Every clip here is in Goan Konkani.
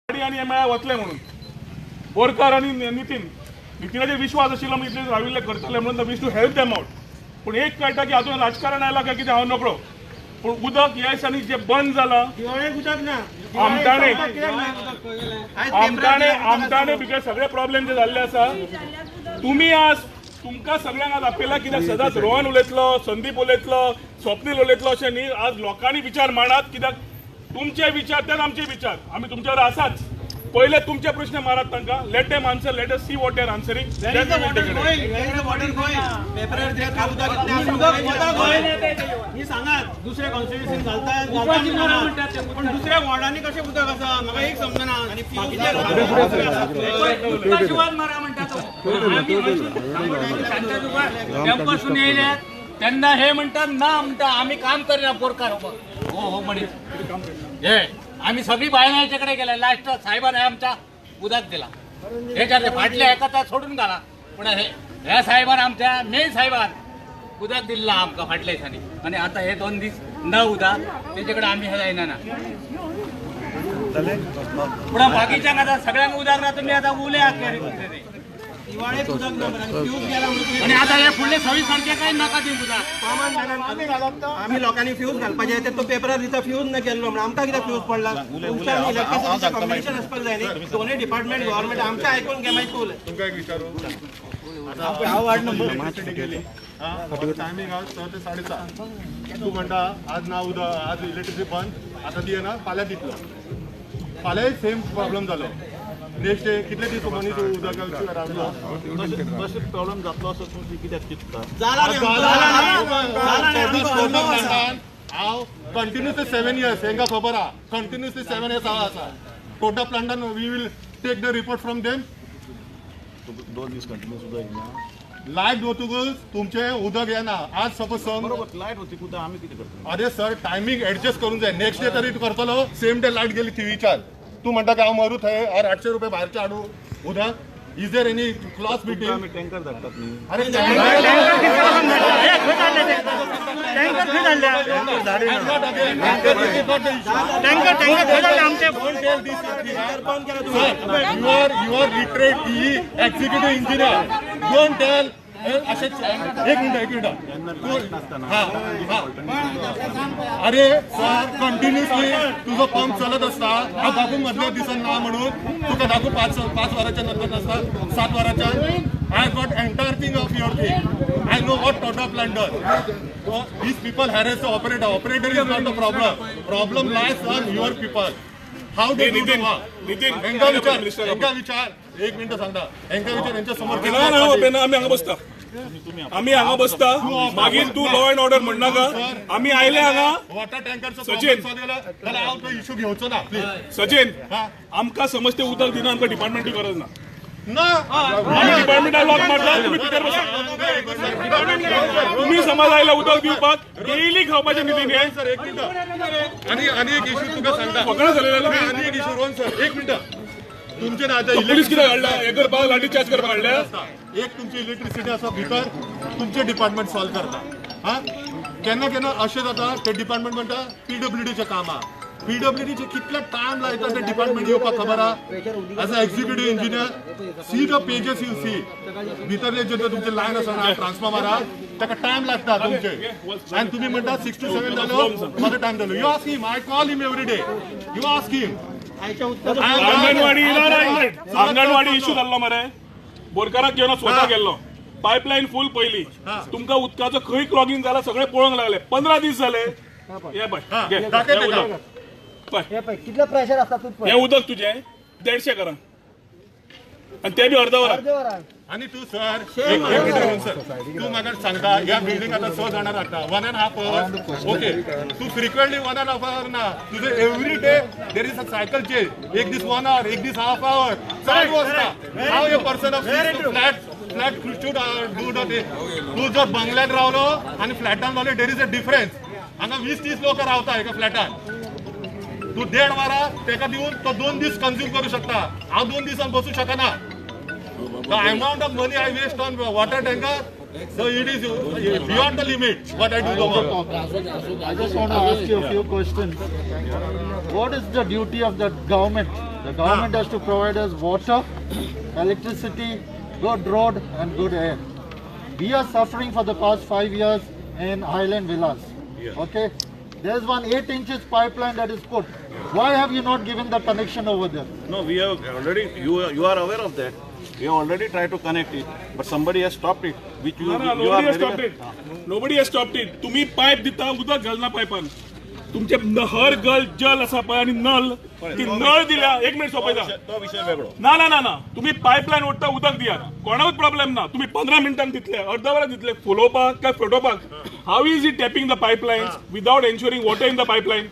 गाडी आनी मेळ्ळ्यार वतले म्हणून बोरकार आनी नितीन नितीनाचेर विश्वास आशिल्लो म्हणून इतले राविल्ले करतले म्हणून wish to help them out. पूण एक कळटा की आजून राजकारण आयलां काय कितें हांव नकळो, पूण उदक ह्या दिसांनी जें बंद जालां आमटाणे आमटाणे आमटाणे बिगर सगळे प्रॉब्लेम जे जाल्ले आसा. तुमी आज तुमकां सगळ्यांक आज आपयला कित्याक सदांच रोहन उलयतलो, संदीप उलयतलो, स्वप्नील उलयतलो अशें न्ही. आज लोकांनी विचार मांडात कित्याक तुमचे विचार तेच आमचे विचार, आमी तुमच्यावर आसाच. पयले तुमचे प्रश्न मारात तांकां, let them answer, let us see what they are answering. ही सांगात दुसऱ्या कॉन्स्टिट्युएन्सीन घालतात पण दुसऱ्या वॉर्डांनी कशें उदक आसा म्हाका एक समजना. आनी मारा म्हणटा तो टेम्पासून येयल्यात तेन्ना हे म्हणटात ना म्हणटा आमी काम करिना बोरकार हो हो म्हणीत हे आमी सगळी बायलां हेचे कडेन गेले. लास्ट साहेबान आमच्या उदक दिला हेच्या फाटल्या एका तर सोडून घाला, पूण ह्या साहेबान आमच्या मेन साहेबान उदक दिल्ला आमकां फाटल्या दिसांनी. आनी आतां हे 2 दीस न उदक तेचे कडेन आमी हे जायना ना. पूण बाकीच्यांक आतां सगळ्यांक उदक ना, तुमी आतां उलयात. आनी आतां हे फुडले 26 तारखे काय नाका ती उदक आमी लोकांनी फ्यूज घालपाचें ते तो पेपरार दिता फ्यूज ना केल्लो म्हणून आमकां कित्याक फ्यूज पडला? तुमच्या इलेक्ट्रिसिटीचें कॉम्बिनेशन आसपाक जाय न्ही, दोनूय डिपार्टमेंट गव्हर्मेंट आमचें आयकून घे मागीर तूं उलय. तुमकां एक विचारू, वार्ड गेली टायमींग आज 6 ते 7:30, तूं म्हणटा आज ना उदक, आज इलेक्ट्रिसिटी बंद, आतां दियना फाल्यां दितलो, फाल्यांय सेम प्रॉब्लम जालो. नेक्स्ट डे कितले दीस मनीस उदक रावलो तशें प्रॉब्लम जातलो असो तूं कित्याक चिंतता? हांव कंटिन्युअसली 7 इयर्स हेंका खबर आहा, कंटिन्युअसली 7 इयर्स हांव आसा टोटा प्लांटान. We will take the report from them. 2 दीस कंटिन्युअस उदक येना, लायट वतकूच तुमचें उदक येना. आज सपोज बरोबर लायट वतकूच आमी कितें करतले? अरे सर टायमींग एडजस्ट करूंक जाय. नेक्स्ट डे तरी करतलो, सेम डे लायट गेली थिवीच्यान. तूं म्हणटा की हांव मरू थंय और 800 रुपये भायरचे हाडू उदक? Is there any clause between? आमी टँकर धाडटात न्ही. अरे you are literate executive engineer, don't tell अशें. एक मिनट एक मिनट. अरे सर कंटिन्युअसली तुजो पंप चलत आसता. हांव दाखू मदल्या दिसान ना म्हणून तुका दाखू 5 वरांच्या नंतर नासता, 7 वरांच्या. I got entire thing of your thing. I know what Tata plant does. These people harass the operator. Operator is not the problem. Problem lies on your people. How they do the work. Nitin हेंका विचार, हेंका विचार, एक मिनट सांगता, हेंका विचार हेंच्या समोर. आमी हांगा बसता, आमी हांगा बसता, मागीर तूं लॉ एंड ऑर्डर म्हणनाका. आमी आयले हांगा वॉटर टँकरचो सचिन जाल्यार हांव तो इशू घेवचो ना. प्लीज सचिन, आमकां समज ते उदक दिना, आमकां डिपार्टमेंटची गरज ना. ना आमी डिपार्टमेंटाक लॉक मारता, तुमी भितर बसा. तुमी समज आयला उदक दिवपाक, डेली खावपाचें नितीन हे. सर एक मिनट, आनी आनी एक इशू तुका सांगता, फकणां जालें. आनी एक इशू रोहन सर एक मिनट. तुमचे ना आतां पुलीस कित्याक हाडला हें करपाक, लाठी चार्ज करपाक हाडल्या? एक तुमची इलेक्ट्रिसिटी आसा भितर, तुमचें डिपार्टमेंट सॉल्व करता. हा केन्ना केन्ना अशें जाता ते डिपार्टमेंट म्हणटा पीडब्ल्यूडीचें काम आहा. पीडब्ल्यूडीचे कितले टायम लायता ते डिपार्टमेंट येवपाक खबर आहा? As a executive engineer see the pages, you see भितरले जे तुमचे लायन आसा ना, ट्रान्सफॉर्मर आहा, ताका टायम लागता तुमचे. आनी तुमी म्हणटा 6 to 7 जालो, म्हाका टायम जालो. You ask him, I call him every day, you ask him. Anganwadi anganwadi issue जाल्लो मरे, बोरकाराक घेवन स्वता गेल्लो, पायपलायन फूल पयली, तुमकां उदकाचो खंय क्लॉगिंग जाला सगळें पळोवंक लागले. 15 दीस जाले. हे पळय कितलें प्रेशर आसता तूं हें उदक तुजें 150 करा आनी तें बी अर्द वरान. आनी तूं सर एक मिनट सर, तूं म्हाका सांगता ह्या बिल्डींग आतां 6 जाणां रावता, 1.5 आवर्स. ओके, तूं फ्रिक्वेंटली 1.5 our ना, तुजें every day there is a cycle change. एक दीस 1 our, एक दीस हाफ our चालू आसता. How a person of flat flat should do the thing. तूं जर बंगल्यान रावलो आनी फ्लॅटान रावलो, there is a difference. हांगा 20-30 लोक रावता एका फ्लॅटान. तूं 1.5 वरां तेका दिवन तो 2 दीस कंज्यूम करूं शकता. हांव 2 दिसान बसूं शकना. The amount of money I waste on water tanker, So it is beyond the limit what I do the work. I just want to ask you a few questions. What is the duty of the government? The government has to provide us water, electricity, good road and good air. We are suffering for the past 5 years in Highland Villas. Yeah. Okay? There is one 8 inches pipeline that is put. Why have you not given the connection over there? No, we have already, you are aware of that. We have already tried to connect it, but somebody has stopped it. Which you, No, no, you nobody are has very stopped it. Nobody has stopped it. तुम्ही पायप दिता उदक घालना पायपान. तुमचे हर गल जल आसा पळय आनी नल ती नळ दिल्या. एक मिनिट सोंपयता. तो विषय वेगळो. ना ना ना ना, तुम्ही पायपलायन ओडटा उदक दियात, कोणाकूच प्रॉब्लेम ना. तुम्ही 15 मिनटांक दितले, अर्द वराक दितले, फुलोवपाक काय फुटोवपाक. How is he tapping the pipeline without ensuring water in the pipeline?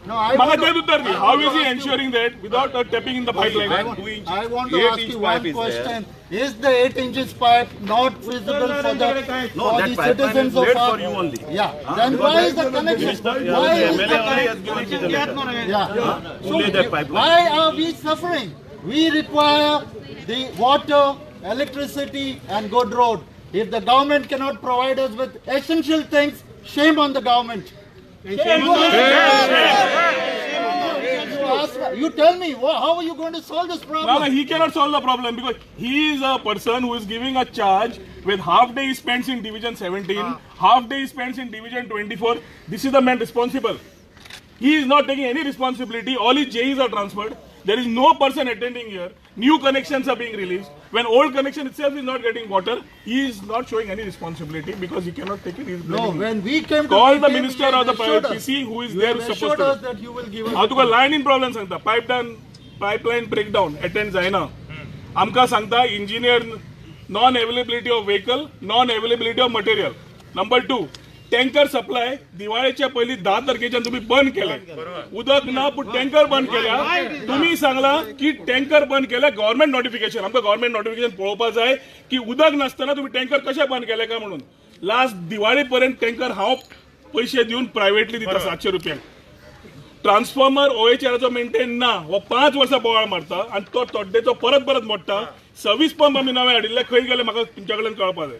No, I म्हाका want तेच to, उत्तर दी. How is he ensuring that without tapping in the pipeline? I want to ask you one question. Is the 8 inches pipe not feasible for the No, for that the pipeline is citizens of made our for you only. Yeah. Then why is the connection? Why is the MLA only has given you the letter. Yeah. Who laid that pipeline? Why are we suffering? We require the water, electricity and good road. If the government cannot provide us with essential things, shame on the government. Shame. You tell me, how are you going to solve this problem? No, no, he cannot solve the problem because he is a person who is giving a charge with half day he spends in Division 17, half day he spends in Division 24. This is the man responsible. He is not taking any responsibility. All his JEs are transferred. There is no person attending here. New connections are being released. When old connection itself is not getting water, he is not showing any responsibility because he cannot take it. He is No, blaming. when we came to Call the PK, minister you or the assured us. PC who is You there have supposed assured to. us that you will give us. हांव तुका लायनीन प्रॉब्लेम सांगता. पायपलायन ब्रेकडावन अटेंड जायना. आमकां सांगता engineer non availability of vehicle, non availability of material. Number 2, tanker supply दिवाळेच्या पयलीं 10 तारखेच्यान तुमी बंद केले. उदक ना पूण टँकर बंद केल्या. तुमी सांगला की टँकर बंद केल्या गव्हर्मेंट नोटिफिकेशन. आमकां गव्हर्मेंट नोटिफिकेशन पळोवपाक जाय की उदक नासतना तुमी टँकर कशें बंद केले काय म्हणून. लास्ट दिवाळे पर्यंत टँकर हांव पयशे दिवन प्रायव्हेटली दिता 700 रुपयांक. ट्रान्सफॉर्मर ओएचआराचो मेंटेन ना, हो 5 वर्सां बोवाळ मारता आनी तो तोड्डेचो परत परत मोडटा. 26 पंप आमी नवे हाडिल्ले, खंय गेले म्हाका तुमच्या कडल्यान कळपा जाय.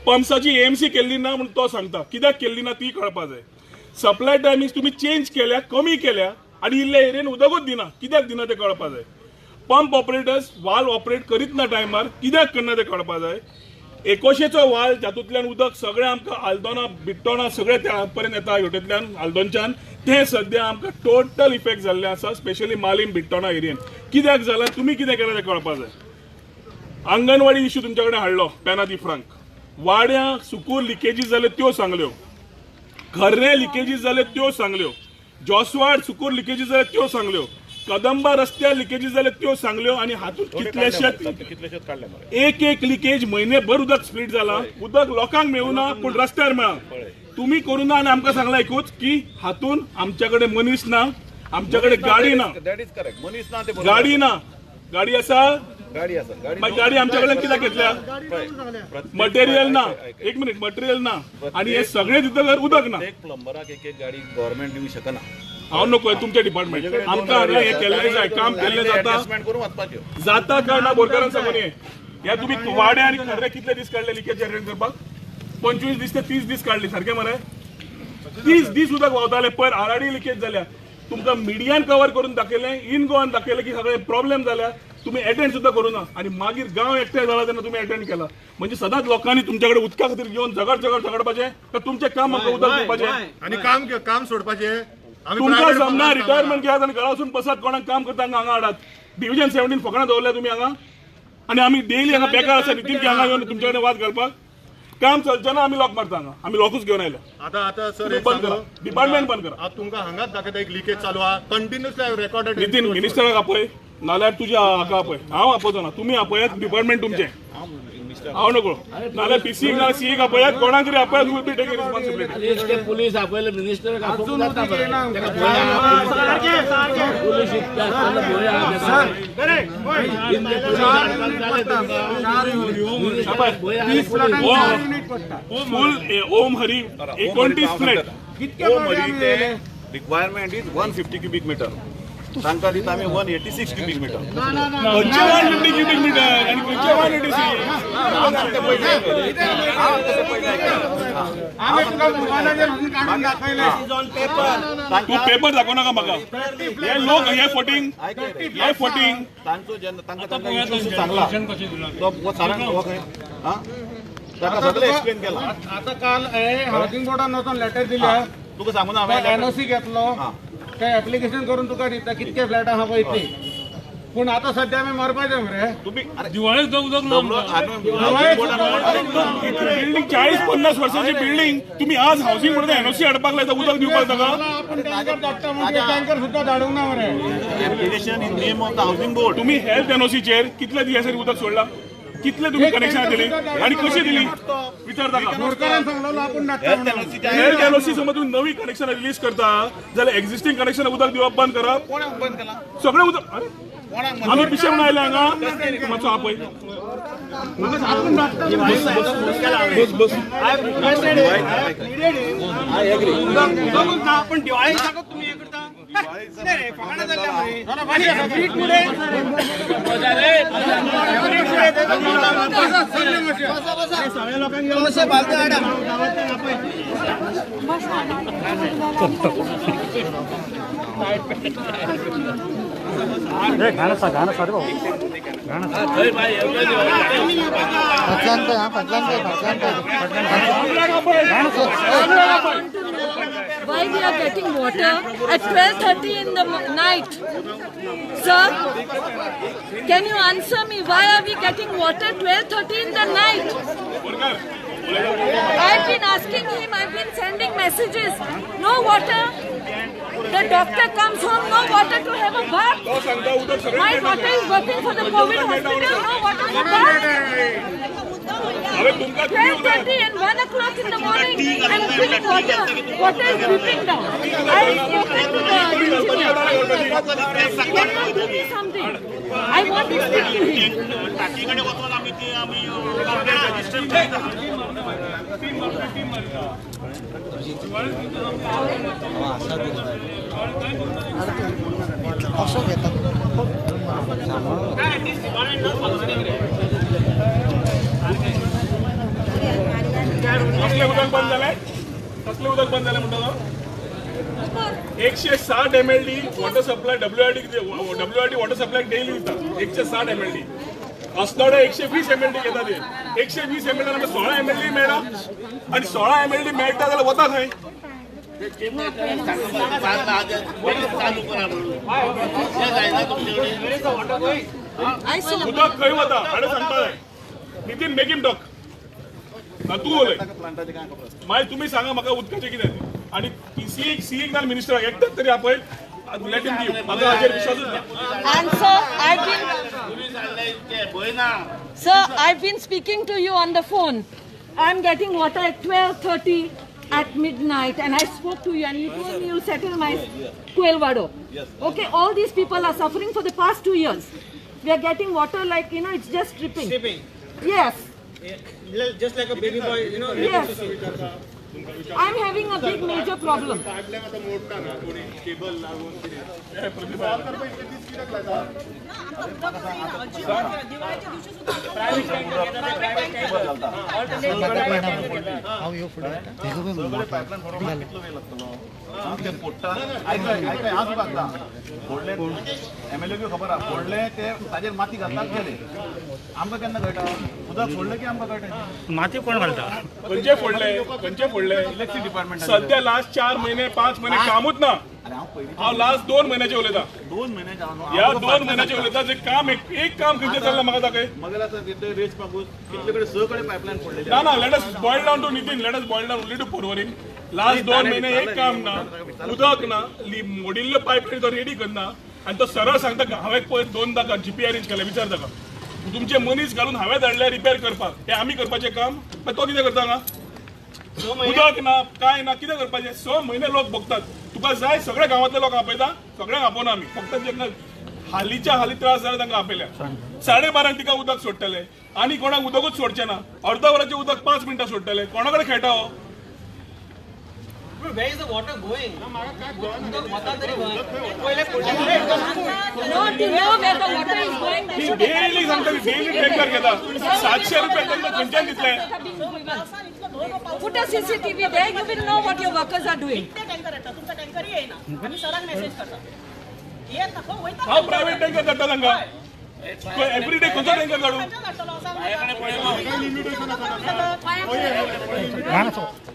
पंप्साची एएमसी केल्ली ना म्हणून तो सांगता, कित्याक केल्ली ना ती कळपा जाय. सप्लाय टायमिंग्स तुमी चेंज केल्या, कमी केल्या आनी इल्ले एरियेन उदकूच दिना, कित्याक दिना तें कळपा जाय. पंप ऑपरेटर्स वाल ऑपरेट करीत ना टायमार, कित्याक करना तें कळपा जाय. एकोशेचो वाल जातूंतल्यान उदक सगळें आमकां आल्दोना बिट्टोना सगळें त्या पर्यंत येता हेवटेंतल्यान आल्दोनच्यान, तें सद्या आमकां टोटल इफेक्ट जाल्लें आसा, स्पेशली मालीम बिट्टोना एरियेन. कित्याक जालां, तुमी कितें केलां तें कळपा जाय. आंगणवाडी इश्यू तुमच्या कडेन हाडलो, पेना दी फ्रांक. वाड्या सुकूर लिकेजीस जाल्यो त्यो सांगल्यो, खर्रे लिकेजीस जाल्यो त्यो सांगल्यो, जोसवाड सुकूर लिकेजीस जाल्यो त्यो सांगल्यो, कदंबा रस्त्यार लिकेजीस जाल्यो त्यो सांगल्यो. आनी हातूंत कितलेशेच एक एक लिकेज म्हयनेभर उदक स्प्लीट जाला. उदक लोकांक मेळुना पूण रस्त्यार मेळा. तुमी करूं ना आनी आमकां सांगला एकूच की हातून आमच्या कडेन मनीस ना, आमच्या कडेन गाडी ना. That is correct. मनीस ना ते बरोबर. गाडी ना, गाडी आसा, गाडी आसा. मागीर गाडी आमच्या कडल्यान कित्याक घेतल्या? मटेरियल ना. एक मिनिट, मटेरियल ना आनी हे सगळे दितकर उदक ना. प्रत्येक प्लंबराक एक एक गाडी गव्हर्मेंट दिवंक शकना. हांव नको तुमच्या डिपार्टमेंट आमकां हांगा हें केल्लें जाय, काम केल्लें जाता जाता काय ना बोरकारान सांगून हे. ह्या तुमी वाडे आनी खर्रे कितले दीस काडले लिकेज जनरेट करपाक? 25 दीस ते 30 दीस काडले, सारकें मरे? 30 दीस उदक व्हांवताले. पयर आराडी लिकेज जाल्या, तुमकां मिडियान कवर करून दाखयलें, इन गोवान दाखयलें की सगळे प्रॉब्लेम जाल्या, तुमी एटेंड सुद्दां करूं ना. आनी मागीर गांव एकठांय जाला तेन्ना तुमी एटेंड केला. म्हणजे सदांच लोकांनी तुमच्या कडेन उदका खातीर घेवन झगड झगड झगडपाचें काय तुमचें काम आमकां उदक दिवपाचें आनी काम सोडपाचें? तुमकां जमना रिटायरमेंट घेयात आनी घरा वचून बसात. कोणाक काम करता हांगा हाडात. डिविजन 17 फकणां दवरल्या तुमी हांगा आनी आमी डेली हांगा बेकार आसा. नितीन की हांगा येवन तुमच्या कडेन वाद घालपाक काम चलचें ना. आमी लॉक मारता हांगा, आमी लॉकूच घेवन आयल्या. आतां आतां सर बंद करा, डिपार्टमेंट बंद करा. आतां तुमकां हांगाच दाखयता एक लिकेज चालू आहा कंटिन्युअसली रेकॉर्डेड. नितीन मिनिस्टराक आपय, नाल्यार तुज्या हाका आपय. हांव आपोवचो ना, तुमी आपयात, डिपार्टमेंट तुमचें. हांव नको, नाल्यार पीसी ना सीए आपयात, कोणाक तरी आपयात. Will be taking responsibility. Police आपयले, मिनिस्टराक आपोवंक जाता मरे. पुलीस इतके आसतना भंय आहा. फूल Om Hari 29 flat. Om Hari requirement is 150 cubic meter. तांकां दिता आमी 186 क्युबीक मिटर. खंयचे 150 क्युबीक मिटर आनी खंयचे 186? तूं पेपर दाखोव नाका म्हाका. हे लोक हे फोटींग, हे फोटींग. तांचो जेन्ना तांकां सांगला तो सारांक ताका सगळें एक्सप्लेन केलां. आतां काल हावसिंग बोर्डान वचून लेटर दिल्या, तुका सांगू ना हांवें एनओसी घेतलो, ते एप्लिकेशन करून तुका दिता कितके फ्लॅट आहा पळय ती. पूण आतां सद्या आमी मरपाचे मरे. तुमी दिवाळेक उदक बिल्डींग 40-50 वर्सांची बिल्डींग तुम्ही आज हावसिंग बोर्डान एनओसी हाडपाक लायता उदक दिवपाक ताका. आपूण टँकर धाडटा म्हणजे टँकर सुद्दां धाडूंक ना मरे. Application in name of the housing board. तुम्ही हेल्थ एनओसीचेर कितले दिसांनी उदक सोडला, कितले तुम्ही कनेक्शन दिली आणि कशी दिली विचार ताका. हेल्थ एनओसी समज तुम्ही नवी कनेक्शन रिलीज करता जाल्यार एक्झिस्टिंग कनेक्शन उदक दिवप बंद करप. सगळें उदक आमी पिशे म्हणून आयले हांगा मातसो आपय. बस बस. पण दिवाळी तुम्ही हे करता Why we are getting water at 12:30 in the night? Sir, can you answer me? Why are we getting water 12:30 in the night? I've been asking him, I've been sending messages. No water. The doctor comes home, no water to have a bath. My daughter is working for the COVID hospital, no water for bath. 12:30 and 1 o'clock in the morning, I'm feeling water. Water is dripping down. I have spoken to the engineer. Can you give me something? I want to speak to him. कसले उदक बंद जालें? कसले उदक बंद जालें म्हणटा तो? 160 MLD water supply WRD water supply daily दिता 160 MLD. Assonora 120 MLD घेता ते. 120 MLD आमकां 16 MLD मेळटा आनी 16 MLD मेळटा जाल्यार वता खंय? उदक खंय वता हाणें सांगपा जाय. नितीन मेक हिम टॉक. तूं उलय मागीर तुमी सांगा म्हाका उदकाचें कितें. आनी सीएक ना मिनिस्टराक एकदां तरी आपय let him give. म्हाका हाजेर विश्वासूच ना. And sir, I've been speaking to you on the phone. I'm getting water at 12:30 at midnight, and I spoke to you, and you told me you'll settle my Koelwado. Okay, all these people are suffering for the past 2 years. We are getting water like, you know, it's just dripping. Yes. Just like a baby boy, you know. Yes. I'm having a big major problem. MLA खबर आहा फोडले ते ताजेर माती घालतात गेले. आमकां केन्ना कळटा उदक सोडलें की आमकां कळटा माती कोण घालता? खंयचे फोडले? खंयचे फोडले? Electric department. सध्या लास्ट 4 महिने 5 महिने कामूच ना. हांव लास्ट 2 महिन्याचे उलयता. 2 महिने ह्या 2 महिन्याचे उलयता. जे काम एक काम खंयचें चल्लां म्हाका दाखय. मगेर आतां रेज पाकूच कितले कडेन 6 कडेन पायपलायन फोडलेली. ना ना, let us boil down to Nitin, let us boil down only to Porvorim. Last 2 महिने एक काम ना, उदक ना, मोडिल्लो पायपलायन तो रेडी करना आनी तो सरळ सांगता हांवें पळय 2 जीपी अरेंज केलें. विचार ताका तुमचे मनीस घालून हांवें धाडले रिपेर करपाक, हें आमी करपाचें काम. मागीर तो कितें करता हांगा? उदक ना काय ना कितें करपाचें? 6 महिने लोक भोगतात. तुका जाय सगळ्या गांवांतले लोक आपयता, सगळ्यांक आपोवना आमी, फक्त जेन्ना हालींच्या हालीं त्रास जाले तांकां आपयल्या. 12:30 तिका उदक सोडटले आनी कोणाक उदकूच सोडचें ना. अर्द वराचें उदक 5 मिनटां सोडटले. कोणा कडेन खेळटा हो? Where is the water going? No, to know where the water is going, they should daily सांगता, डेली टँकर घेता, 700 रुपये टँकर खंयच्यान दितले? Put a CCTV there, you will know what your workers are doing. हांव प्रायव्हेट टँकर धाडटा तांकां. एवरी डे खंयचो टँकर काडू?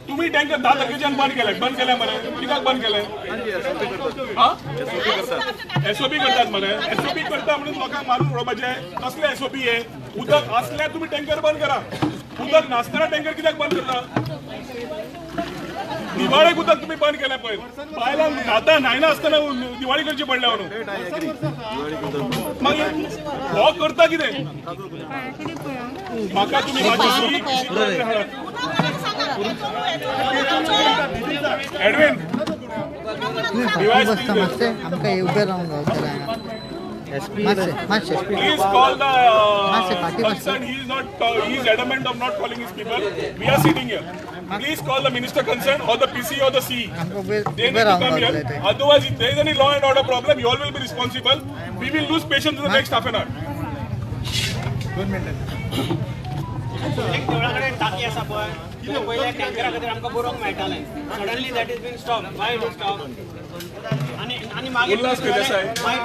तुम्ही टँकर 10 तारखेच्यान बंद केले, बंद केले मरे, कित्याक बंद केले? एसओपी करतात मरे, एसओपी करता म्हणून लोकांक मारून उडोवपाचें? कसले एसओपी हे? उदक असल्यार तुम्ही टँकर बंद करा, उदक नासतना टँकर कित्याक बंद करता? दिवाळेक उदक तुम्ही बंद केलें पळय, बायलांक न्हाता न्हायना आसतना दिवाळी करची पडल्या म्हणून. मागीर हो करता कितें? म्हाका तुमी Edwin Please call the concerned. He is not. He is adamant of not calling his people. We are sitting here. Please call the minister concerned or the PC or the CE. They need to come here. Otherwise, if there is any law and order problem, you all will be responsible. We will lose patience in the next half an hour. एक देवळा टाकी आसा पळय, पयल्या टँकरा खातीर आमकां बरोवंक मेळटालें. Suddenly that is been stop. Why it is stop? आनी आनी मागीर मागीर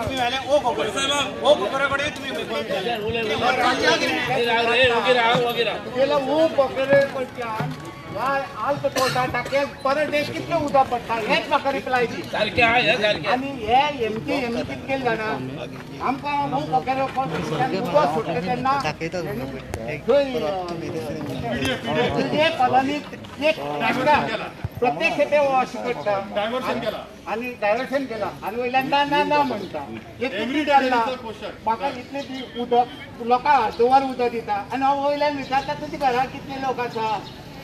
तुमी व्हेलें ओ खोपरा, ओ खोपरा कडेन तुमी बंद केलें. आल्त तोटा टाकयेक पर डे कितलें उदक पडटा हेंच म्हाका रिप्लाय दी. आनी हे एमके एम कितें केलें जाणा, आमकां उदक सोडलें तेन्ना थंय कॉलनीत एक प्रत्येक खेपे अशें करता आनी डायवर्शन केलां आनी वयल्यान ना ना ना म्हणटा. म्हाका इतलें दी उदक, लोकांक अर्दवर उदक दिता आनी हांव वयल्यान विचारता तुज्या घरांत कितले लोक आसा?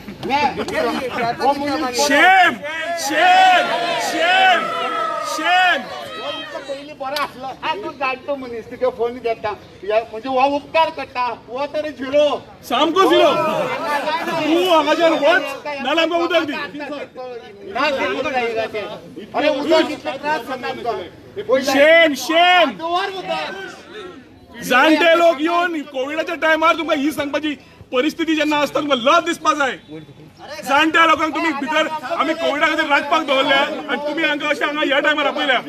Shame, shame, shame, shame. पयलीं बरो आसलो, आतां तूं जाणटो मनीस तुगे फोन घेता म्हणजे हो उपकार करता, हो तर झिरो, सामको झिरो. तूं हांगाच्यान वच नाल्यार आमकां उदक दी. अरे उदक इतले त्रास जाता आमकां. Shame, shame. जाणटे लोक येवन कोविडाच्या टायमार तुमकां ही सांगपाची परिस्थिती जेन्ना आसता तुमकां लज दिसपा जाय. जाणट्या लोकांक तुमी भितर आमी कोविडा खातीर राखपाक दवरल्या आनी तुमी हांगा अशें हांगा ह्या टायमार आपयल्या.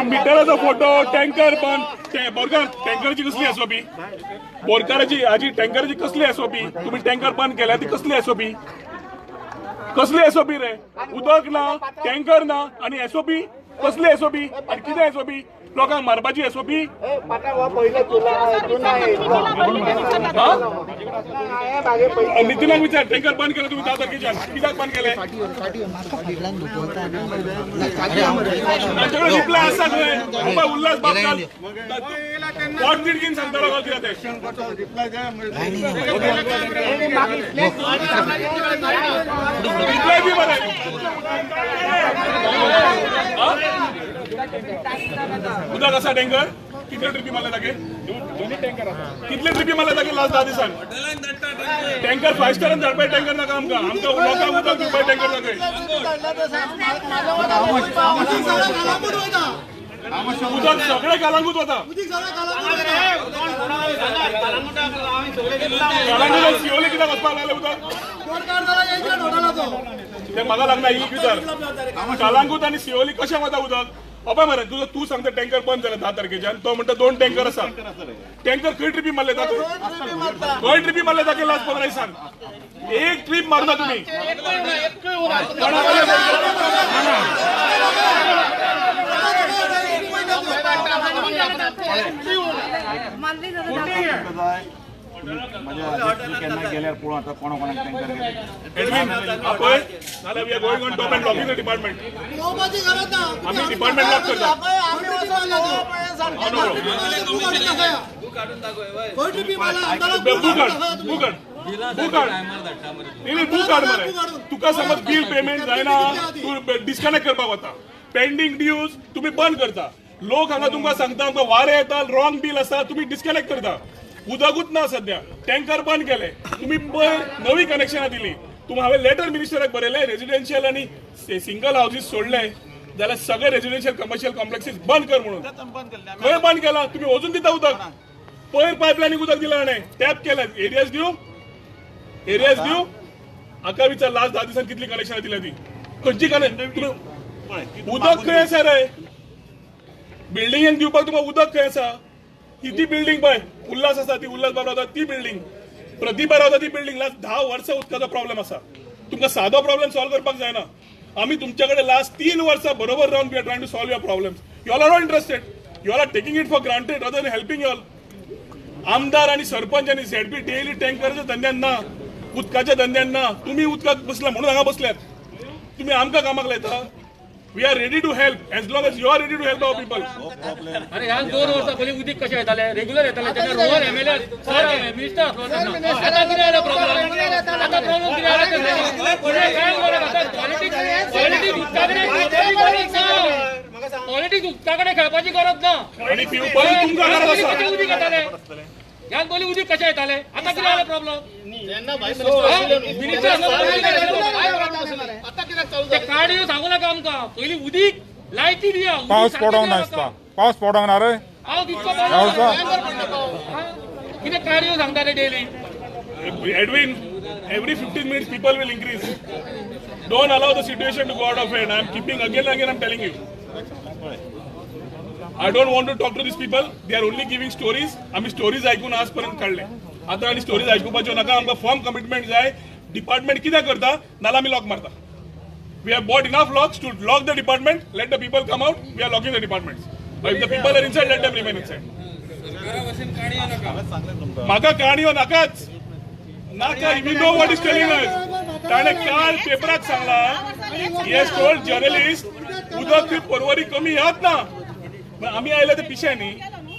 मिटराचो फोटो, टँकर बंद. बोरकार टँकराची कसली एसओपी? बोरकाराची हाजी टँकराची कसली एसओपी? तुम्ही टँकर बंद केल्या ती कसली एसओपी? कसली एसओपी रे? उदक ना, टँकर ना आनी एसओपी कसली एसओपी? आनी कितें एसओपी? लोकांक मारपाची एसओपी? नितीनाक विचार, टँकर बंद केलं तुम्ही 10 तारखेच्यान कित्याक बंद केलें? तांचे कडेन रिप्लाय आसा खंय? उल्हास बाब पोट तिडकीन सांगता लोकांक कितें तें. रिप्लाय दी मरे. उदक आसा टँकर? कितले ट्रिपी मारले तागे? कितले ट्रिपी मारले तागे लास्ट 10 दिसान? टँकर 5 स्टारान धाडपाय टँकर नाका आमकां, आमकां लोकांक उदक दिवपाय टँकर नाका. उदक सगळे कलांगूट वता. कलांगूट सियोले कित्याक वचपाक लागले उदक? ते म्हाका लागना ही विचार. कलांगूट आनी सियोली कशें वता उदक? अबे मरे तुजो तूं सांगता टँकर बंद जाले 10 तारखेच्यान, तो म्हणटा 2 टँकर आसा. टँकर खंय ट्रिपी मारले ताका? खंय ट्रिपी मारले ताका लास्ट 15 दिसान? एक ट्रीप मारता तुमी. डिपार्टमेंट आमी डिपार्टमेंट लॉक करता. बूक हाड, न्ही बूक हाड मरे. तुका समज बील पेमेंट जायना, तूं डिस्कनेक्ट करपाक वता, पेंडींग ड्यूज तुमी बंद करता. लोक हांगा तुमकां सांगता आमकां वारें येता, रॉंग बील आसा, तुमी डिस्कनेक्ट करता. उदकूच ना सध्या, टँकर बंद केले तुमी, पयर नवी कनेक्शनां दिली. तुमी हांवें लेटर मिनिस्टराक बरयलें, रेजिडेन्शियल आनी सिंगल हावजीस सोडले जाल्यार सगळे रेजिडेन्शियल कमर्शियल कॉम्प्लेक्सीस बंद कर म्हणून. खंय बंद केला तुमी? अजून दिता उदक. पयर पायपलायनीक उदक दिलां हाणें, टॅप केलें. एरियर्स दिवं, एरियर्स दिवं? हाका विचार, लास्ट 10 दिसांनी कितली कनेक्शनां दिल्या ती, खंयची कनेक्शन? उदक खंय आसा रे बिल्डिंगेक दिवपाक? तुमकां उदक खंय आसा? ही ती बिल्डिंग पळय, उल्हास आसा ती, उल्हास बाब रावता ती बिल्डिंग, प्रतिभा रावता ती बिल्डिंग. लास्ट 10 वर्सां उदकाचो प्रॉब्लेम आसा. तुमकां सादो प्रॉब्लेम सॉल्व करपाक जायना. आमी तुमचे कडेन लास्ट 3 वर्सां बरोबर रावन we are trying to solve your problems. You all are not interested, you all are taking it for granted rather than helping you all. आमदार आनी सरपंच आनी झेडपी डेली टँकराच्या धंद्यान ना, उदकाच्या धंद्यान ना. तुमी उदकाक बसला म्हणून हांगा बसल्यात, तुमी आमकां कामाक लायता. We are ready to help as long as you are ready to help our people. अरे ह्या 2 वर्सां पयलीं उदीक कशें येतालें, रेग्युलर येतालें तेन्ना रोहन एमएलए सर मिनिस्टर आसलो तेन्ना. आतां कितें जालें प्रॉब्लम? आतां प्रॉब्लम कितें जालें? पॉलिटिक्स उदका कडेन गरज ना, पॉलिटिक्स उदका कडेन खेळपाची गरज ना. आनी पिवपाक तुमकां गरज आसा. कशें उदीक येतालें ह्यान पयलीं, उदीक कशें येतालें, आतां कितें जालें प्रॉब्लम? मिनिस्टर ते काडयो सांगू नाका आमकां, पयलीं उदीक लायटी दिया. पावस पडोंक नासता, पावस पडोंक ना रे, पावस इतको कितें काडयो सांगता रे daily. Edwin, every 15 minutes people will increase. Don't allow the situation to go out of hand. I am keeping again and again I am telling you. I don't want to talk to these people. They are only giving stories. आमी स्टोरीज आयकून आज पर्यंत काडले. आतां आनी स्टोरीज आयकुपाच्यो नाका. आमकां फर्म कमिटमेंट जाय. डिपार्टमेंट कितें करता, नाल्यार आमी लॉक मारता. We have bought enough locks to lock the department. Let the people come out. We are locking the departments. But if the people are inside, let them remain inside. म्हाका काणयो नाकाच नाका. We know what is telling us. ताणें काल पेपराक सांगला, he has told journalist, उदक थंय परवरी कमी येत ना. आमी आयले ते पिशे न्ही,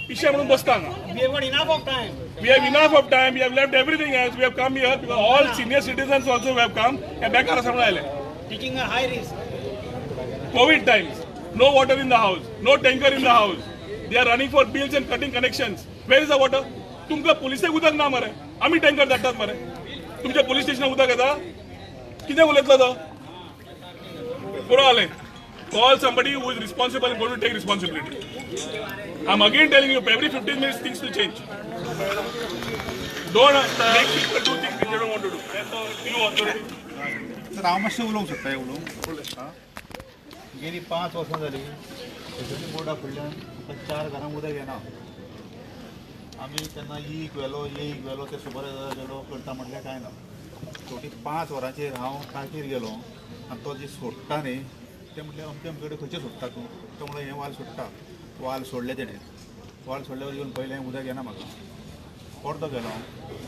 पिशे म्हणून बसता हांगा. We have got enough of time. We have enough of time. We have left everything else. We have come here because all senior citizens also have come. हे बेकार आसा म्हणून आयले. Taking a high risk. Covid times, no water in the house, no tanker in the house. They are running for bills and cutting connections. Where is the water? तुमकां पुलिसेक उदक ना मरे, आमी टँकर धाडटात मरे. तुमच्या पुलीस स्टेशनाक उदक येता? कितें उलयतलो तो? पुरो जालें. Call somebody who is responsible and going to take responsibility. I am again telling you, every 15 minutes things will change. Don't make people do things which they don't want to do. New authority. Sir हांव मातशें उलोवंक सोदता. उलोवंक गेली 5 वर्सां जालीं सोसायटी बोर्डा फुडल्यान 4 घरांक उदक येना. आमी तेन्ना एक व्हेलो, एक व्हेलो, ते सुपरवायजर गेलो करता म्हटल्यार कांय ना. शेवटी 5 वरांचेर हांव टाकीर गेलो आनी तो जी सोडटा न्ही ते म्हटलें अमके अमके कडेन खंयचें सोडटा तूं? तो म्हणलो हें वाल सोडटा. वाल सोडलें तेणें. वाल सोडल्यावर येवन पळयलें उदक येना म्हाका. परतो गेलो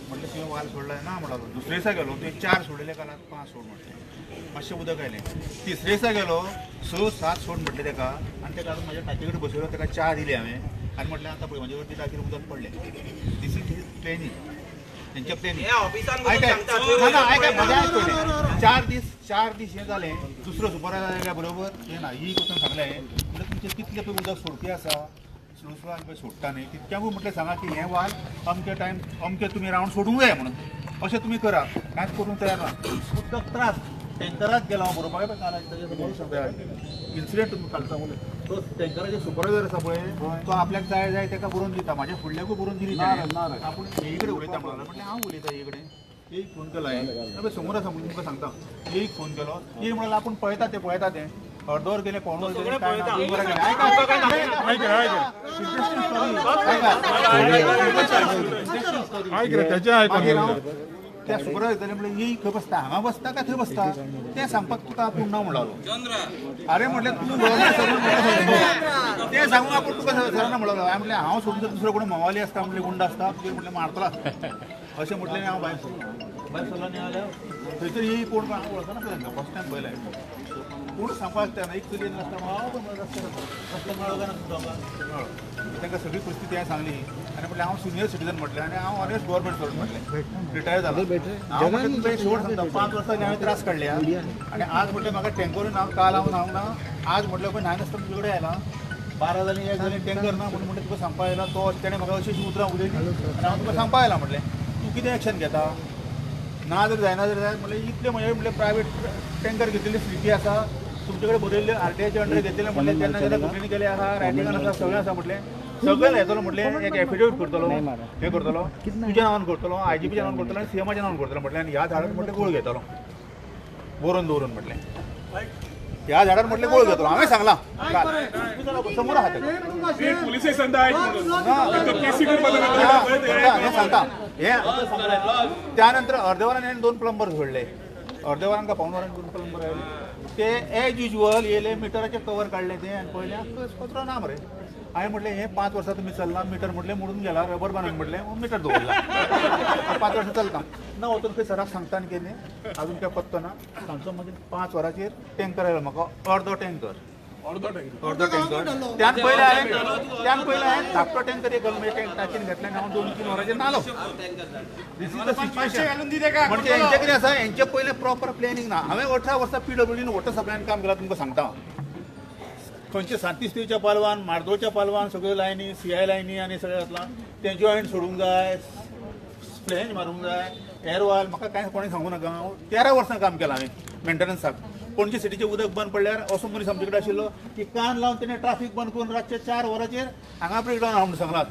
म्हटलें तुवें वाल सोडला ना म्हणलो. दुसरे दिसा गेलो तुवें 4 सोडलेले, काल 5 सोड म्हटलें, मातशें उदक आयलें. तिसरे दिसा गेलो 6 7 सोड म्हटलें तेका आनी तेका आतां म्हाज्या टाकी कडेन बसयलो, तेका च्या दिली हांवें आनी म्हटलें आतां पळय म्हाजे कडेन टाकीर उदक पडलें. This is his planning, तेंच्या प्लॅनिंग. आयक म्हजें आयक पयलें. 4 दीस हें जालें. दुसरो सुपरवायजर आयल्या बरोबर हें ना ही वचून सांगलें म्हटलें तुमचें कितलें पळय उदक सोडपी आसा, स्लो स्लो आमी पळय सोडटा न्ही तितक्याकूय म्हटलें सांगा की हें वाल अमके टायम अमके तुमी रावंड सोडूंक जाय म्हणून, अशें तुमी करा. कांयच करूंक तयार ना. उदक त्रास टँकराक गेलो हांव बरोवपाक काल सांगता इन्सिडंट तुमकां काल सांगूं. तो टँकराचे सुपरवायजर आसा पळय तो आपल्याक जाय जाय तेका बरोवन दिता. म्हाज्या फुडल्याकूय बरोवन दिली तेणें. आपूण हे कडेन उलयता म्हणून म्हटलें हांव उलयता हे कडेन. एक फोन केलो हांवें, समोर आसा म्हणून तुमकां सांगता. एक फोन केलो, एक म्हणल्यार आपूण पळयता तें पळयता तें अर्दवर गेलें, पावण वर गेलें, काय ना, 2 वरां गेलें. आयक त्या सुपरवायजर म्हणलें ही खंय बसता, हांगा बसता काय थंय बसता तें सांगपाक तुका आपूण ना म्हणलो. अरे म्हटलें तूं गव्हर्नमेंट तें सांगूंक आपूण तुका सरना म्हणलो. हांवें म्हटलें हांव सोडून जर दुसरो कोण मवाली आसता म्हटलें गुंड आसता तुजेर म्हटलें मारतलो अशें म्हटलें. हांव भायर सरलो, भायर सरलो न्ही जाल्यार थंयसर ही कोण हांव वळखना तांकां, फर्स्ट टायम पळयलें. कोण सांगपाक आसता ना, एक चली रस्त्या हांव पण रस्त्यार रस्त्यार मेळ्ळो काय ना तुमकां मेळ्ळो. तांकां सगळी परिस्थिती हांवें सांगली आनी म्हटलें हांव सिनियर सिटीजन म्हटलें आनी हांव ऑनेस्ट गव्हर्मेंट सर्वंट म्हटलें, रिटायर जाला. हांव म्हटलें तुमकां शेवट सांगता, 5 वर्सांनी हांवें त्रास काडले आनी आज म्हटलें म्हाका टँकरूय ना, काल हांव न्हावंक ना, आज म्हटलें पळय न्हाय नासतना तुजे कडेन आयला, 12 जालीं 1 जालीं टँकर ना म्हणून म्हटलें तुका सांगपा आयला. तो तेणें म्हाका अशी अशी उतरां उलयली आनी हांव तुका सांगपा आयला म्हटलें तूं कितें एक्शन घेता, ना जर जायना जर जाय म्हटलें इतलें म्हजें म्हटलें प्रायवेट टँकर घेतिल्ली स्थिती आसा, तुमचे कडेन बरयल्ले आरटीआयचे अंडर घेतलेले म्हटलें तेन्ना जेन्ना कंप्लेनी केले आसा, रायटिंगान आसा, सगळें आसा म्हटलें सगळें लायतलो म्हटलें, एक एफिडेवीट करतलो, हें करतलो, तुज्या नांवान करतलो, आयजीपीच्या नांवान करतलो आनी सीएमाच्या नांवान करतलो म्हटलें आनी ह्या झाडार म्हटलें गोळ घेतलो बरोवन दवरून म्हटलें ह्या झाडार म्हटलें गोळ घेतलो. हांवें सांगलां समोर आहा हें सांगता हें. त्यानंतर अर्द्या वरान हांवें 2 प्लंबर सोडले, अर्द्या वरान का पावन वरान 2 प्लंबर आयले, ते एज युजल येयले, मिटराचें कवर काडलें तें आनी पळयलें कचरो ना मरे. हांवें म्हटलें हें 5 वर्सां तुमी चल्लां, मिटर म्हटलें मोडून गेला, रबर बांदून म्हटलें मिटर दवरला, 5 वर्सां चलता ना. वचून खंय सराक सांगता आनी कितें अजून काय पत्तो ना. सांजचो मागीर 5 वरांचेर टँकर आयलो म्हाका, अर्दो टँकर, अर्दो टँकर. त्यान पयलें हांवें धाकटो टँकर एक घालून टाकीन घेतलें आनी हांव 2-3 वरांचेर न्हालो. This is the situation. म्हणजे हेंचें कितें आसा, हेंचें पयलें प्रॉपर प्लॅनिंग ना. हांवें 18 वर्सां पीडब्ल्यूडीन वॉटर सप्लायन काम केलां, तुमकां सांगता. खंयचे सांतिस्तीच्या पालवान, मार्दोळच्या पालवान सगळ्यो लायनी, सीआय लायनी आनी सगळें जातलां, तें जॉयंट सोडूंक जाय, फ्लॅंज मारूंक जाय, एअरवाल. म्हाका कांय कोणें सांगूं नाका. हांव 13 वर्सां काम केलां हांवें मेंटेनन्साक. पणजे सिटीचें उदक बंद पडल्यार असो मनीस आमचे कडेन आशिल्लो की कान लावन तेणें ट्राफीक बंद करून रातचे 4 वरांचेर हांगा ब्रेकडावन आहा म्हणून सांगलां.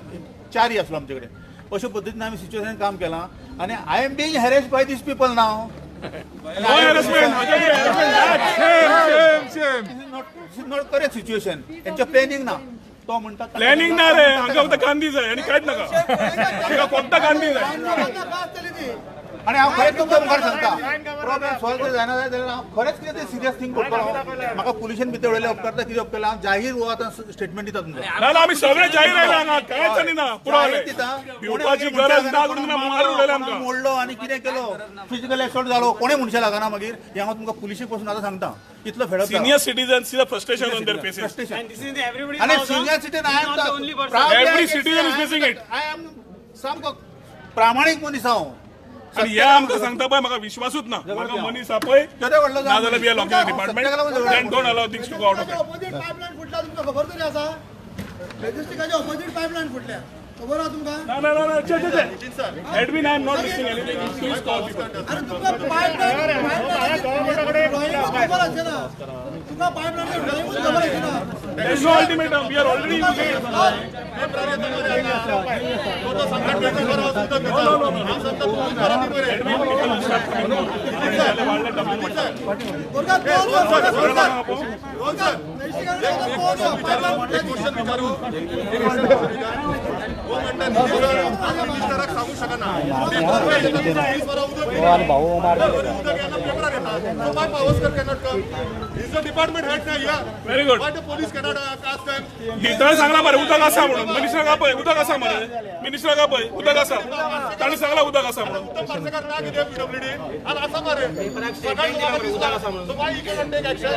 4 आसलो आमचे कडेन. अशा पद्दतीन आमी सिच्युएशन काम केलां आनी I am being harassed by these people now. Not correct situation. हेंचें प्लॅनिंग ना. तो म्हणटा प्लॅनिंग ना रे, हांगा फक्त गांधी जाय आनी कांयच नाका, हांगा फक्त गांधी जाय. आनी हांव खरेंच तुमकां मुखार सांगता, प्रॉब्लेम सॉल्व जर जायना जाय जाल्यार हांव खरेंच कितें तें सिरियस थींग करतलो. म्हाका पुलिशेन भितर उडयलें उपकारता, कितें उपकारता, हांव जाहीर हो आतां स्टेटमेंट दिता तुमकां. ना आमी सगळे जाहीर आयले हांगा, कांयच आनी ना, पुरो जालें. भिवपाची गरज ना, मारून उडयलें आमकां, मोडलो आनी कितें केलो, फिजिकल एसॉल्ट जालो, कोणें मनशां लागना मागीर. हें हांव तुमकां पुलिशे पसून आतां सांगता. इतलो fed up. Senior citizens see the frustration on their faces. आनी senior citizen, I am every citizen is facing it. I am सामको प्रामाणीक मनीस हांव. आनी हे आमकां सांगता पळय, म्हाका विश्वासूच ना. म्हाका मनीस आपय ना जाल्यार we are locking the department and don't allow things to go out of it. Opposite pipeline फुटल्या तुमकां खबर तरी आसा? लॉजिस्टिकाच्या ऑपोजीट पायपलायन फुटल्या खबर आसा तुमकां? ना ना ना चे चे चे Edwin, I am not missing anything, please call people. अरे तुमकां पायपलायन ड्रॉइंगूच खबर आसचें ना, तुमकां पायपलायन ड्रॉइंगूच खबर आसचें ना. There is no ultimatum. We are already using it. Department head ना या. Very good. Police cannot ask them. ताणें सांगलां मरे उदक आसा म्हणून, मिनिस्टराक आपय उदक आसा मरे, मिनिस्टराक आपय उदक आसा, ताणें सांगलां उदक आसा म्हणून. उत्तम पार्सेकर ना कितें पीडब्ल्यूडी आनी आसा मरे सकाळी उदक आसा म्हणून. So why he cannot take action to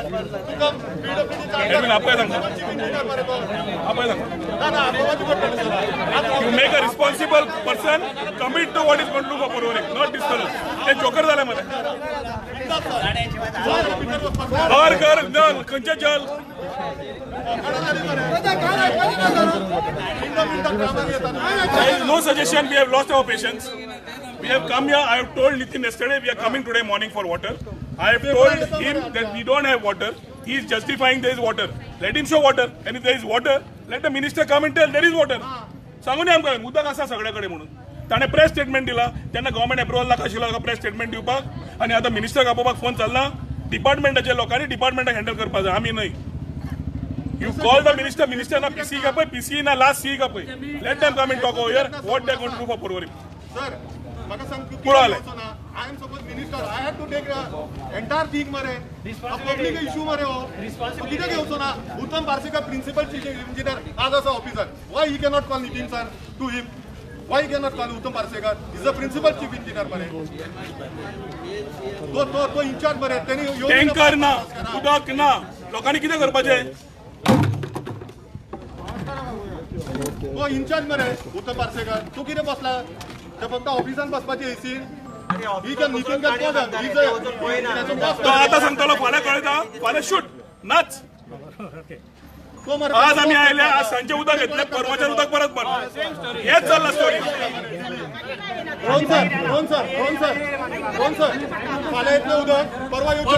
come PWD? Edwin आपय सांगता, आपय सांगता. ना ना आपोवपाची पडटली. You make a responsible person commit to what is going to do for Porvorim, not this fellow. ते जोकर जाले मरे. घर घर नल खंयचें जल. There is no suggestion. We have lost our patience. We have come here. I have told Nitin yesterday we are coming today morning for water. I have told him that we don't have water. He is justifying there is water. Let him show water. And if there is water, let the minister come and tell there is water. सांगून आमकां उदक आसा सगळे कडेन म्हणून. ताणें प्रेस स्टेटमेंट दिला तेन्ना गव्हर्मेंट एप्रुवल नाका आशिल्लो प्रेस स्टेटमेंट दिवपाक. आनी आतां मिनिस्टराक आपोवपाक फोन चल्ला. डिपार्टमेंटाच्या लोकांनी डिपार्टमेंटाक हँडल करपाक जाय, आमी न्हय. You call the minister, minister na PC ka pay, PC na last C ka pay. Let them come and talk over here what they are going to do for Porvorim. Sir, maka sang puro ale. I am suppose minister, I have to take entire thing mare. A public issue mare ho. Responsibility कितें घेवचो ना. Uttam Parsekar principal chief engineer आज आसा officer. Why he cannot call Nitin sir to him? Why he cannot call Uttam Parsekar? He is the principal chief engineer mare. तो तो तो in charge मरे. तेनी टँकर ना, उदक ना, लोकांनी कितें करपाचें? तो इन्चार्ज मरे उत्तम पार्सेकर, तूं कितें बसला? ते फक्त ऑफिसान बसपाची एसीन. तो आतां सांगतलो, फाल्यां कळटा, फाल्यां शूट नाच. आज आमी आयले, आज सांजचे उदक घेतले, परवाच्यान उदक परत बंद. हेच चल्ला story. Rohan sir, Rohan sir, Rohan sir, Rohan sir, फाल्यां येतलें उदक, परवा येवचें.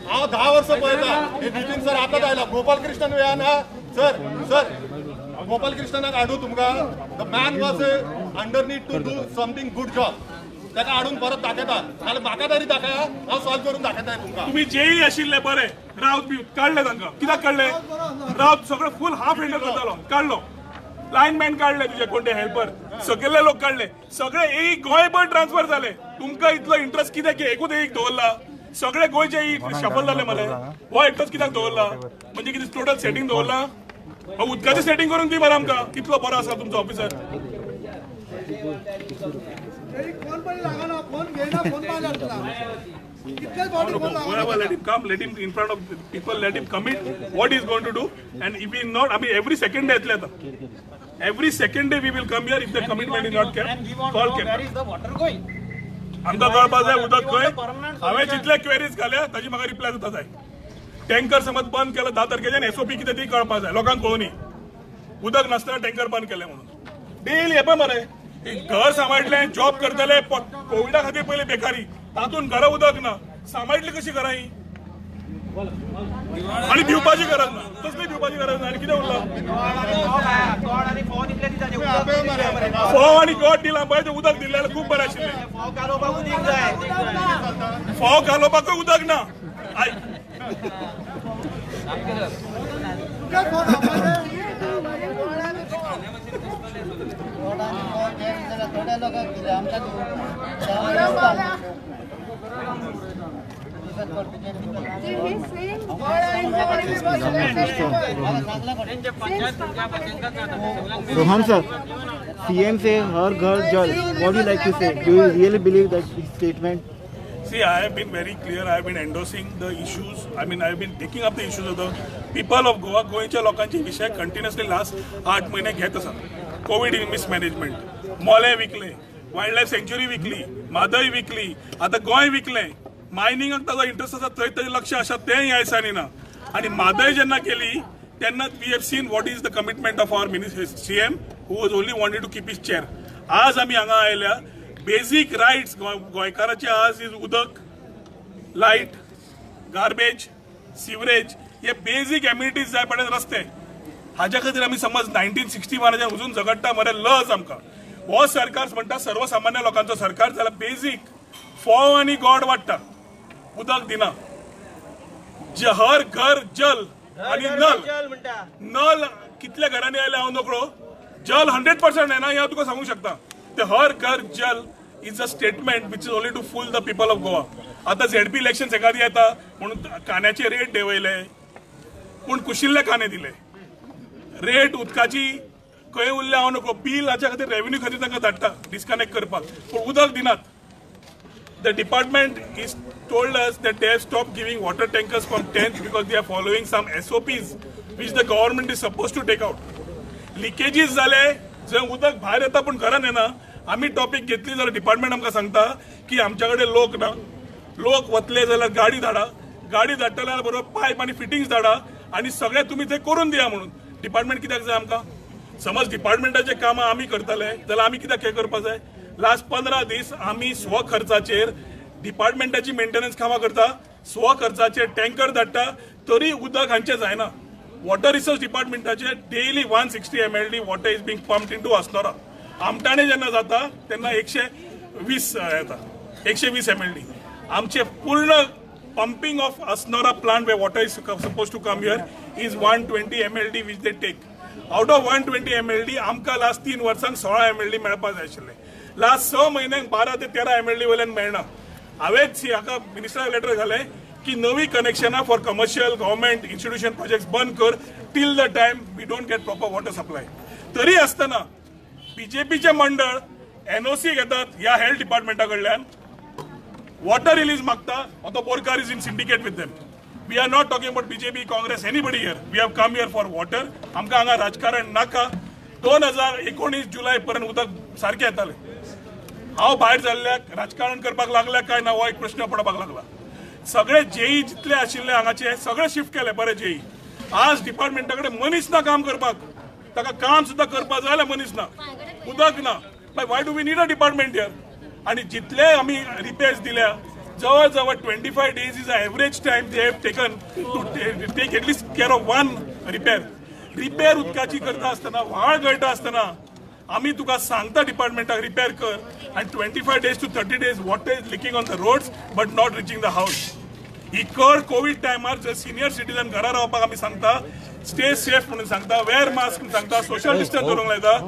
हांव 10 वर्सां पळयता हे नितीन सर आतांच आयला. गोपाल कृष्णन वेळान ना सर, सर गोपाल कृष्णनाक हाडू तुमकां. The man was under need to do something good job. ताका हाडून परत दाखयता, नाल्यार म्हाका तरी दाखया, हांव सॉल्व करून दाखयता तुमकां. तुमी जेई आशिल्ले बरे, रावत बी काडले तांकां. कित्याक काडले? रावत सगळें फूल हाफ हँडल करतालो, काडलो. लायनमॅन काडले, तुजे कोण ते हेल्पर सगळे लोक काडले, सगळे एक गोंयभर ट्रान्सफर जाले. तुमकां इतलो इंट्रस्ट कित्याक की एकूच एक दवरला? सगळे गोंयचे शफल जाले मरे. हो एकटोच कित्याक दवरला? म्हणजे कितें टोटल सेटींग दवरला? उदकाचें सेटींग करून दी मरे आमकां. कितलो बरो आसा तुमचो officer. Let him come, let him in front of people, let him commit what he's going to do. And if he not, I mean, every second day, every second day we will come here if the commitment is not kept. Call kept. Where is the water going? आमकां कळपा जाय उदक खंय. हांवें जितले क्वेरीज घाल्या ताजी म्हाका रिप्लाय जाता जाय. टँकर समज बंद केला 10 तारखेच्यान, एसओपी कितें ती कळपा जाय लोकांक, कळोनी उदक नासतना टँकर बंद केलें म्हणून. डेली हे पळय मरे, घर सांबाळटलें, जॉब करतले, कोविडा खातीर पयलीं बेकारी, तातूंत घरा उदक ना, सांबाळटली कशी घरां ही? आनी भिवपाची गरज ना, कसली भिवपाची गरज ना. आनी कितें उरलां? फोव आनी गोड दिला पळय, तें उदक दिलें जाल्यार खूब बरें आशिल्लें. फोव घालोवपाकूय उदक ना. आयक, Rohan sir, CM से हर घर जल, what do you like to say? Do you really believe that statement? See, I have been very clear. I have been endorsing the issues. I mean, I have been taking up the issues of the people of Goa. गोंयच्या लोकांचे विशय कंटिन्युअसली लास्ट 8 महिने घेत आसा. कोवीड मिसमॅनेजमेंट, मोले विकले, वायल्ड लायफ सँच्युरी विकली, म्हादय विकली, आतां गोंय विकलें. मायनिंगाक ताजो इंट्रस्ट आसा थंय ताजें लक्ष आसा, तेंय ह्या दिसांनी ना. आनी म्हादय जेन्ना केली तेन्ना we have seen what is the commitment of our minister CM who was only wanted to keep his chair. आज आमी हांगा आयल्या. बेजीक रायट्स गोंयकाराचे आज is उदक, लायट, गार्बेज, सिवरेज, हे बेजीक एम्युनिटीज जाय पडले, रस्ते. हाज्या खातीर आमी समज 1961 अजून झगडटा मरे, लज आमकां. हो सरकार म्हणटा सर्वसामान्य लोकांचो सरकार, जाल्यार बेजीक फोव आनी गोड वाडटा, उदक दिना. हर घर जल आनी नल, नल कितल्या घरांनी आयले हांव नकळो. जल 100% येना हें हांव तुका सांगूंक शकता. ते हर घर जल is a statement which is only to fool the people of Goa. आतां झेडपी इलेक्शन एखादी येता म्हणून कांद्याचे रेट देंवयले, पूण कुशिल्ले कांदे दिले. रेट उदकाची खंय उरल्या हांव नको. बील हाच्या खातीर रेवेन्यू खातीर तांकां धाडटा डिस्कनेक्ट करपाक, पूण उदक दिनात. The department is told us that they have stopped giving water tankers from 10th because they are following some SOPs which the government is supposed to take out. Leakages जाले, जंय उदक भायर येता पूण घरान येना. आमी टॉपीक घेतली जाल्यार डिपार्टमेंट आमकां सांगता की आमच्या कडेन लोक ना, लोक वतले जाल्यार गाडी धाडा, गाडी धाडटले जाल्यार बरोबर पायप आनी फिटिंग्स धाडा आनी सगळें तुमी थंय करून दिया म्हणून. डिपार्टमेंट कित्याक जाय आमकां? समज डिपार्टमेंटाचें कामां आमी करतले जाल्यार आमी कित्याक हें करपाक जाय? लास्ट 15 दीस आमी स्वखर्चाचेर डिपार्टमेंटाची मेंटेनन्स कामां करता, स्वखर्चाचेर टँकर धाडटा, तरी उदक हांचें जायना. वॉटर रिसोर्स डिपार्टमेंटाचे daily 160 MLD water is being pumped into Assonora. Amtane जेन्ना जाता तेन्ना 120 येता, 120 MLD. आमचे पूर्ण pumping of Assonora plant where water is suppose to come here is 120 MLD which they take. Out of 120 MLD आमकां लास्ट 3 वर्सांक 16 MLD मेळपाक जाय आशिल्लें. लास्ट 6 म्हयन्यांक 12 ते 13 MLD वयल्यान मेळना. हांवेंच हाका मिनिस्टराक लेटर घालें की नवी कनेक्शनां for commercial government institution projects बंद कर till the time we don't get proper water supply. तरी आसतना बीजेपीचें मंडळ एनओसी घेतात ह्या हेल्थ डिपार्टमेंटा कडल्यान, वॉटर रिलीज मागता. आतां Borkar is in syndicate with them. We are not talking about BJP, Congress, anybody here. We have come here for water. आमकां हांगा राजकारण नाका. 2019 जुलय पर्यंत उदक सारकें येतालें. हांव भायर जाल्ल्याक राजकारण करपाक लागल्या काय ना हो एक प्रश्न पडपाक लागला. सगळे जेई जितले आशिल्ले हांगाचे सगळे शिफ्ट केले बरे जेई. आज डिपार्टमेंटा कडेन मनीस ना काम करपाक. ताका काम सुद्दां करपाक जाय जाल्यार मनीस ना, उदक ना. Why do we need a department here? आणि जितले आमी रिपेर्स दिल्या, जवळ जवळ 25 days is a average time they have taken to take at least care of one repair. Repair उदकाची करता आसतना, व्हाळ गळटा आसतना आमी तुका सांगता डिपार्टमेंटाक रिपेर कर आनी 25 days to 30 days water is leaking on the roads but not reaching the house. ही कर कोवीड टायमार जर सिनियर सिटीजन घरा रावपाक आमी सांगता, स्टे सेफ म्हणून सांगता, वेअर मास्क म्हणून सांगता, सोशल डिस्टन्स दवरूंक लायता.